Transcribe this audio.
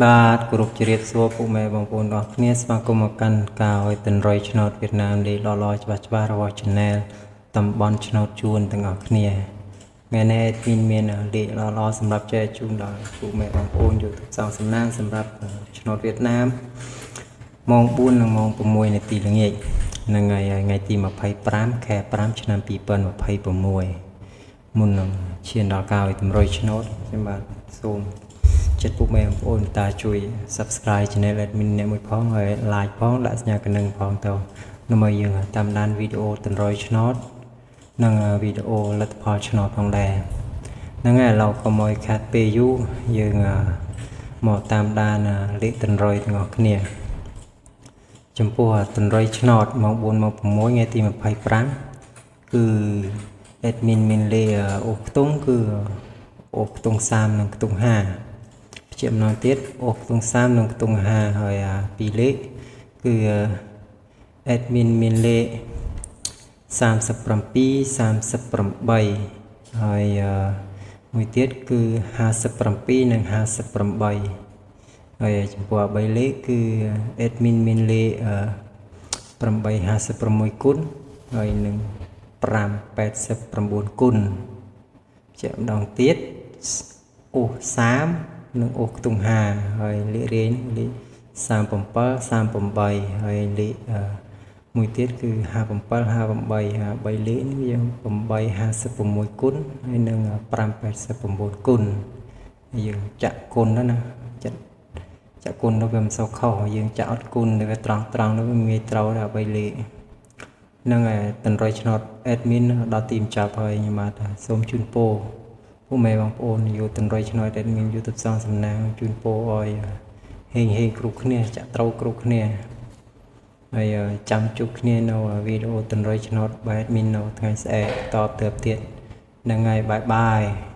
បាទគោរពជម្រាបសួរពុកម៉ែបងប្អូនទាំងអស់គ្នាស្វាគមន៍មកកាន់ការឲ្យទន្រយឆ្នោតវៀតណាមលេខល្អៗច្បាស់ច្បាស់របស់ Channel តំបន់ឆ្នោតជួនទាំងអស់គ្នាថ្ងៃនេះ admin មានលេខល្អៗសម្រាប់ចែកជូនដល់ពុកម៉ែបងប្អូន YouTube សងសំណាងសម្រាប់ឆ្នោតវៀតណាមម៉ោង4និងម៉ោង6នាទីល្ងាចនៅថ្ងៃថ្ងៃទី25ខែ5ឆ្នាំ2026មុននឹងឈានដល់ការឲ្យតម្រុយឆ្នោតខ្ញុំបាទសូមចិត្តពុកម៉ែបងប្អូនតាជួយ Subscribe Channel Admin អ្នកមួយផងហើយ Like ផងដាក់សញ្ញាកណ្ដឹងផងទៅដើម្បីយើងតាមដានវីដេអូតម្រុយឆ្នោតនិងវីដេអូលទ្ធផលឆ្នោតផងដែរហ្នឹងហើយឥឡូវកុំឲ្យខាត់ពេលយូរយើងមកតាមដានលេខតម្រុយទាំងអស់គ្នាចំពោះតម្រុយឆ្នោតម៉ោង4ម៉ោង6ថ្ងៃទី25គឺ admin មានលេខអូខ្ទង់គឺអូខ្ទង់30និងខ្ទង់50ជាម្ដងទៀតអូខ្ទង់30និងខ្ទង់50ហើយអាពីរលេខគឺ admin មានលេខ37 38ហើយមួយទៀតគឺ57និង58ហើយចំពោះ3លេខគឺ admin មានលេខ856គុណហើយនឹង589គុណជាម្ដងទៀតអូស30និងអូសខ្ទង់50ហើយលេខរាយលេខ37 38ហើយលេខមួយទៀតគឺ57 58 3លេខនេះយើង856គុណហើយនឹង589គុណយើងចាក់គុណណាចិត្តចាក់គុណទៅវាមិនសូវខុសយើងចាក់អត់គុណទៅវាត្រង់ត្រង់ទៅវាងាយត្រូវដល់3លេខហ្នឹងហើយតន្រយឆ្នោត admin ដល់ទីបញ្ចប់ហើយខ្ញុំបាទសូមជូនពរពុកម៉ែបងប្អូនយកតន្រយឆ្នោត admin YouTube សងសំណាងជូនពរឲ្យហេងហេងគ្រប់គ្នាចាក់ត្រូវគ្រប់គ្នាហើយចាំជួបគ្នានៅវីដេអូតន្រយឆ្នោតបែប admin នៅថ្ងៃស្អែកតទៅទៀតហ្នឹងហើយ bye bye.